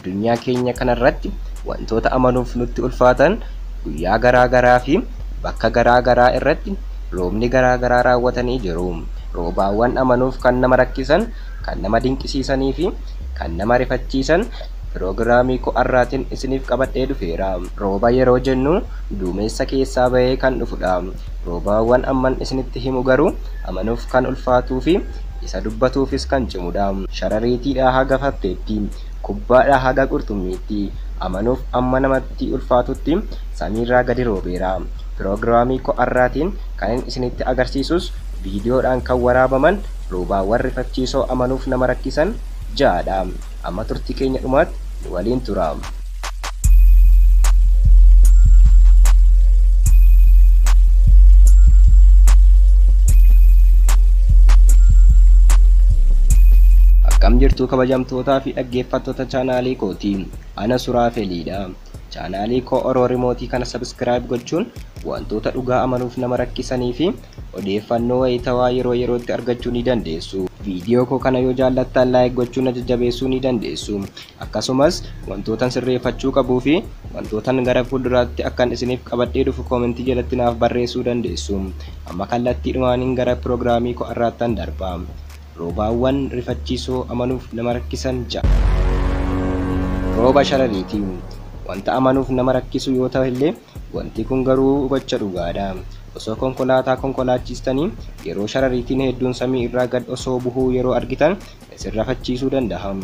Addunyaa keenya kanarratti wantoota amanuuf nutti ulfaatan guyyaa garaa garaa fi bakka garaa garaa irratti roobni garaa garaa raawwatanii jiru. Roobaawwan amanuuf kan nama rakkisan, kan nama dinqisiisanii fi kan nama rifachiisan piroogiraamii koo har'aatiin isiniif qabadhee dhufeera. Rooba yeroo jennu duumessa keessaa bahee kan dhufudha. Roobaawwan amman isinitti himu garuu amanuuf kan ulfaatuu fi isa dubbatuufis kan cimudha. Sharariitiidhaa haga fatteetti, kubbaadhaa haga qurxummiitti amanuuf amma namatti ulfaatutti samiirraa gadi roobeera. Piroogiraamii koo har'aatiin kan isinitti agarsiisus viidiyoodhaan kan waraabaman roobaawwan rifachiisoo amanuuf nama rakkisan ja'adha. Amma turtii keenya dhumaatti nu waliin tura. Akkam jirtu kabajamtootaa fi dhaggeeffattoota chaanaalii kooti. Ana Suraafeliidha. Chaanaalii koo Oroo Rimootii kana sabiskiraayib gochuun wantoota dhugaa amanuuf nama rakkisanii fi odeeffannoo wayitawaa yeroo yerootti argachuu ni dandeessu. Viidiyoo koo kana yoo jaallattan laayik gochuun na jajjabeessuu ni dandeessu. Akkasumas wantootan sirreeffachuu qabuu fi wantootan gara fuulduraatti akkan isiniif qabadhee dhufu koomentii jalatti naaf barreessuu dandeessu. Amma kallattiidhumaaniin gara piroogiraamii koo har'aattan darba. Roobaawwan rifachiisoo amanuuf nama rakkisan ja'a. Rooba sharariitii. Wanta amanuuf nama rakkisu yoo ta'u illee wanti kun garuu gocha dhugaadha. Osoo konkolaataa konkolaachistanii yeroo sharariitiin hedduun samii irraa gad osoo buhuu yeroo argitan isin rafachiisuu danda'a.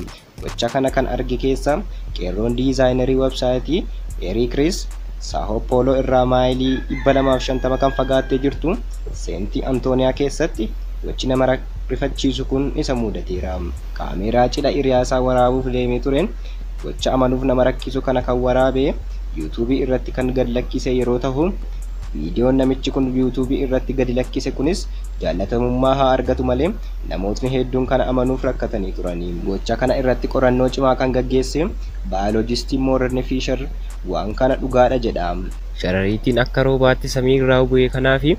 Gocha kana kan arge keessa qeerroon diizaayinerii websaayitii Eric Ries Saao Pooloo irraa maayilii 250 kan fagaattee jirtu Seenti Antooniyaa keessatti gochi nama rifachiisu kun isa mudateera. Kaameeraa cidha hiriyaasaa waraabuuf deemee tureen gocha amanuuf nama rakkisu kana kan waraabe yuutuubii irratti kan gad lakkise yeroo ta'u, viidiyoon namichi kun yuutuubii irratti gadi lakkise kunis jaallatamummaa haa argatu malee namootni hedduun kana amanuuf rakkatanii turani. Gocha kana irratti qorannoo cimaa kan gaggeesse baayoloojistii Moorne Fiishar waan kana dhugaadha jedha. Sharariitiin akka roobaatti samii irraa bu'e kanaa fi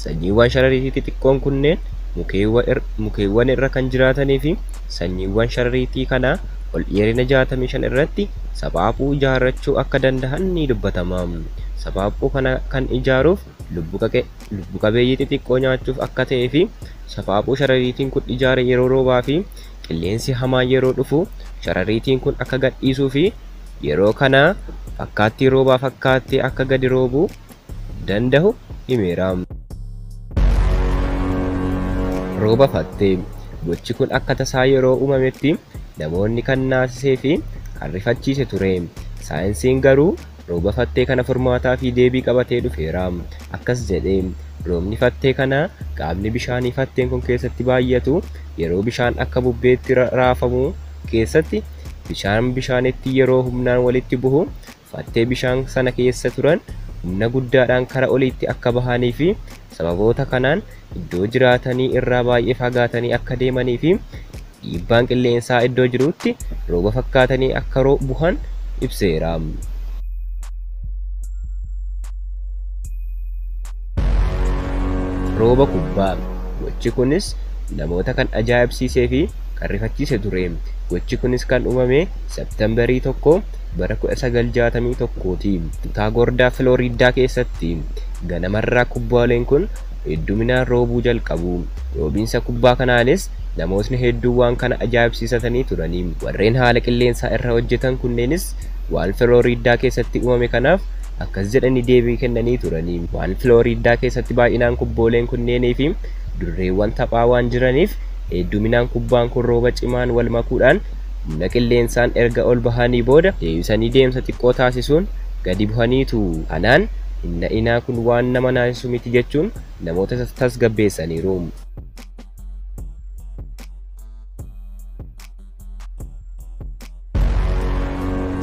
sanyiiwwan sharariitii xixiqqoon kunneen mukeewwan irra kan jiraatanii fi sanyiiwwan sharariitii kanaa ol dheerina 65 irratti saphaaphuu ijaarrachuu akka danda'an ni dubbatama. Saphaaphuu kana kan ijaaruuf lubbu qabeeyyii xixiqqoo nyaachuuf akka ta'ee fi saphaaphuu sharariitiin kun ijaare yeroo roobaa fi qilleensi hamaan yeroo dhufu sharariitiin kun akka gadhiisuu fi yeroo kana fakkaattii roobaa fakkaattee akka gadi roobuu danda'u himeera. Rooba fattee. Gochi kun akka tasaa yeroo uumametti namoonni kan naasisee fi kan rifachiise ture. Saayinsiin garuu rooba fattee kana furmaataa fi deebii qabatee dhufeera. Akkas jedhee roobni fattee kana qaamni bishaanii fatteen kun keessatti baay'atu yeroo bishaan akka bubbeetti raafamu keessatti bishaan bishaanitti yeroo humnaan walitti buhu fattee bishaan sana keessa turan humna guddaadhaan kara oliitti akka bahanii fi sababoota kanaan iddoo jiraatanii irraa baay'ee fagaatanii akka deemanii fi dhiibbaan qilleensaa iddoo jirutti rooba fakkaatanii akka buhan ibseera. Rooba kubbaa. Gochi kunis namoota kan ajaa'ibsiisee fi kan rifachiise ture. Gochi kunis kan uumame Seeptembarii 1 bara 1961ti. Kutaa Gordaa Filooriidaa keessatti ganamarraa kubbaaleen kun hedduminaan roobuu jalqabu. Roobiinsa kubbaa kanaanis namootni hedduun waan kana ajaa'ibsiisatanii turani. Warreen haala qilleensaa irra hojjetan kunneenis waan Filooriidaa keessatti uumame kanaaf akkas jedhanii deebii kennanii turani. Waan Filooriidaa keessatti baay'inaan kubbooleen kunneenii fi durreewwan taphaa waan jiraniif hedduminaan kubbaan kun rooba cimaan wal makuudhaan humna qilleensaan erga ol bahanii booda deebisanii deemsa xiqqoo taasisuun gadi buhaniitu. Kanaan hinna inaa kun waan nama naasisu miti jechuun namoota tasgabbeessaniiru.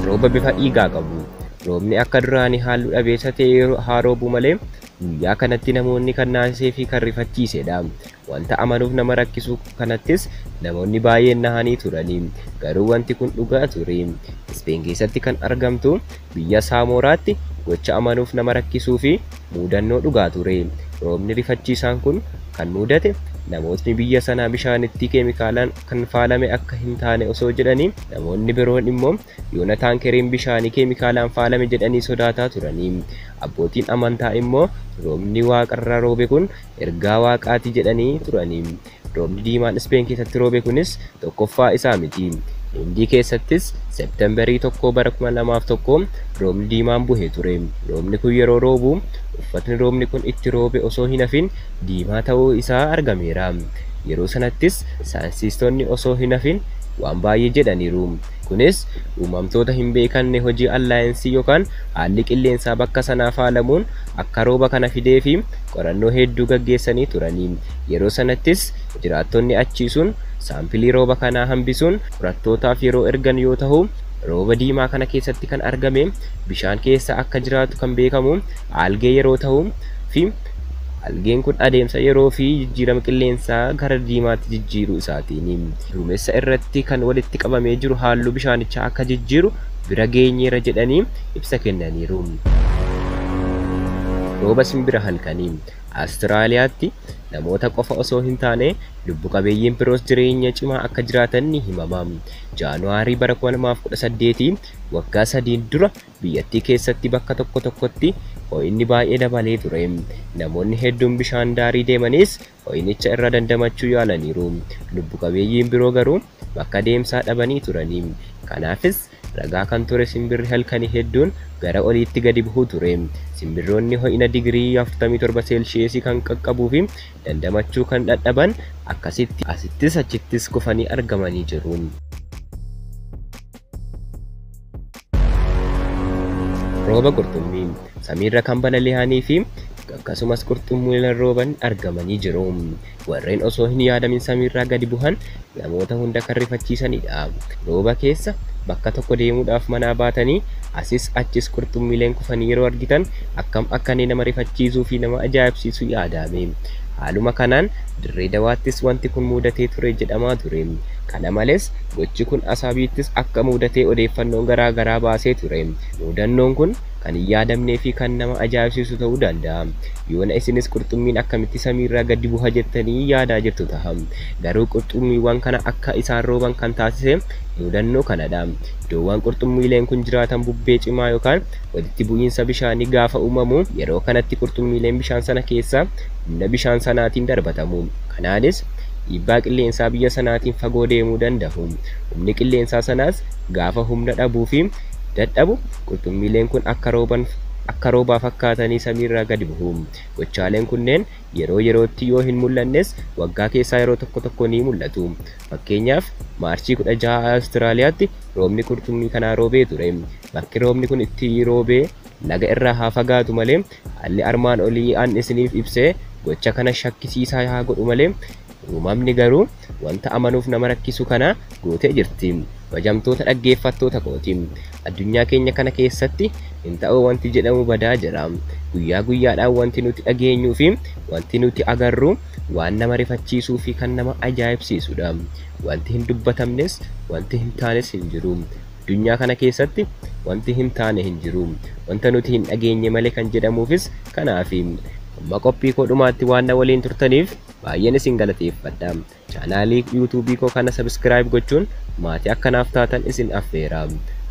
Rooba bifa dhiigaa qabu. Roobni akka duraanii halluu dhabeessa ta'e haa roobu malee guyyaa kanatti namoonni kan naasisee fi kan rifachiisedha. Wanta amanuuf nama rakkisu kanattis namoonni baay'een nahanii turani. Garuu wanti kun dhugaa ture. Ispeen keessatti kan argamtu biyya Saamoraatti gocha amanuuf nama rakkisuu fi mudannoo dhugaa ture. Roobni rifachiisaan kun kan mudate Namootni biyya sanaa bishaanitti keemikaalaan kan faalame akka hin taane osoo jedhanii, namoonni biroon immoo yoona taankeriin bishaanii keemikaalaan faalame jedhanii sodaataa turanii. Abbootiin amantaa immoo roobni waaqarraa roobe kun ergaa waaqaati jedhanii turanii. Roobni diimaan Ispeen keessatti roobe kunis tokkoffaa isaa miti. Hindii keessattis Seeptembarii 1 bara 2001 roobni diimaan buhee ture. Roobni kun yeroo roobu uffatni roobni kun itti roobe osoo hin hafin diimaa ta'uu isaa argameera. Yeroo sanattis saayinsiistonni osoo hin hafin waan baay'ee jedhaniiru. Kunis uumamtoota hin beekamne hojii allaayinsii yookaan haalli qilleensaa bakka sanaa faalamuun akka rooba kana fidee fi qorannoo hedduu gaggeessanii turanii. Yeroo sanattis jiraattonni achii sun saampilii rooba kanaa hambisuun qorattootaaf yeroo ergan yoo ta'u, rooba diimaa kana keessatti kan argame bishaan keessa akka jiraatu kan beekamu algee yeroo ta'u fi algeen kun adeemsa yeroo fi jijjiirama qilleensaa gara diimaatti jijjiiruu isaatiin duumessa irratti kan walitti qabamee jiru halluu bishaanichaa akka jijjiiru bira geenyeera jedhanii ibsa kennaniiru. Rooba simbira halkanii. Awustiraaliyaatti namoota qofa osoo hin taane lubbu qabeeyyiin biroos jireenya cimaa akka jiraatan ni himama. Jaanuwaarii bara 2018 waggaa 3 dura biyyattii keessatti bakka tokko tokkotti ho'inni baay'ee dabalee ture. Namoonni hedduun bishaan daarii deemanis ho'inicha irra dandamachuu yaalaniiru. Lubbu qabeeyyiin biroo garuu bakka deemsaa dhabanii turanii. Kanaafis ragaa kan ture simbirri halkanii hedduun gara oliitti gadi bu'uu ture. Simbirroonni ho'ina digirii 47 seelshiyeesii kan qaqqabuu fi dandamachuu kan dadhaban akkasitti asittis achittis kufanii argamanii jiru. Rooba qurxummii samiirra kan balali'anii fi akkasumas qurxummiileen rooban argamanii jiru. Warreen osoo hin yaadamin samiirraa gadi bu'an namoota hunda kan rifachiisanidha. Rooba keessa bakka tokko deemuudhaaf manaa baatanii asis achis qurxummiileen kufanii yeroo argitan akkam akka inni nama rifachiisuu fi nama ajaa'ibsiisu yaadame. Haaluma kanaan dirree dawaattis wanti kun mudatee ture jedhamaa ture. Kana malees gochi kun asaabiittis akka mudatee odeeffannoon garaa garaa baasee ture. Mudannoon kun kan hin yaadamnee fi kan nama ajaa'ibsiisu ta'uu danda'a. Yoona isinis qurxummiin akkamitti samiirraa gadi buha jettanii yaadaa jirtu ta'a. Garuu qurxummiiwwan kana akka isaan rooban kan taasise mudannoo kanadha. Iddoowwan qurxummiileen kun jiraatan bubbee cimaa yookaan walitti bu'iinsa bishaanii gaafa uumamu yeroo kanatti qurxummiileen bishaan sana keessa humna bishaan sanaatiin darbatamu. Kanaanis dhiibbaa qilleensaa biyya sanaatiin fagoo deemuu danda'u. Humni qilleensaa sanaas gaafa humna dhabuu fi dadhabu qurxummiileen kun akka roobaa fakkaatanii samiirraa gadi bu'u. Gochaaleen kunneen yeroo yerootti yoo hin mul'annes waggaa keessaa yeroo tokko tokko ni mul'atu. Fakkeenyaaf Maarchii 16 Awustiraaliyaatti roobni qurxummii kanaa roobee ture. Bakki roobni kun itti roobee laga irraa haa fagaatu malee haalli armaan olii an isiniif ibsee gocha kana shakkisiisaa haa godhu malee uumamni garuu wanta amanuuf nama rakkisu kana gootee jirti. Kabajamtoota dhaggeeffattoota kooti. Addunyaa keenya kana keessatti hin ta'u wanti jedhamu badaa jira. Guyyaa guyyaadhaan wanti nuti dhageenyuu fi wanti nuti agarru waan nama rifachiisuu fi kan nama ajaa'ibsiisudha. Wanti hin dubbatamnes wanti hin taanes hin jiru. Addunyaa kana keessatti wanti hin taane hin jiru. Wanta nuti hin dhageenye malee kan jedhamuufis kanaafi. Amma qophii koo dhumaatti waan na waliin turtaniif baay'een isin galateeffadha. Chaanaalii yuutuubii koo kana sabiskiraayib gochuun maatii akkanaaf taatan isin affeera.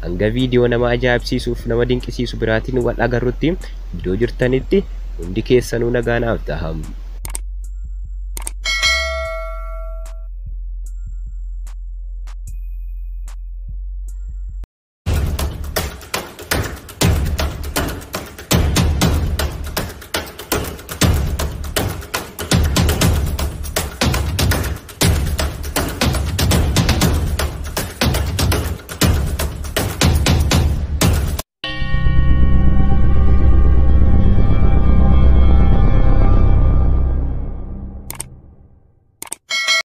Hanga viidiyoo nama ajaa'ibsiisuuf nama dinqisiisu biraatiin wal agarrutti iddoo jirtanitti hundi keessanuu nagaa naaf ta'a.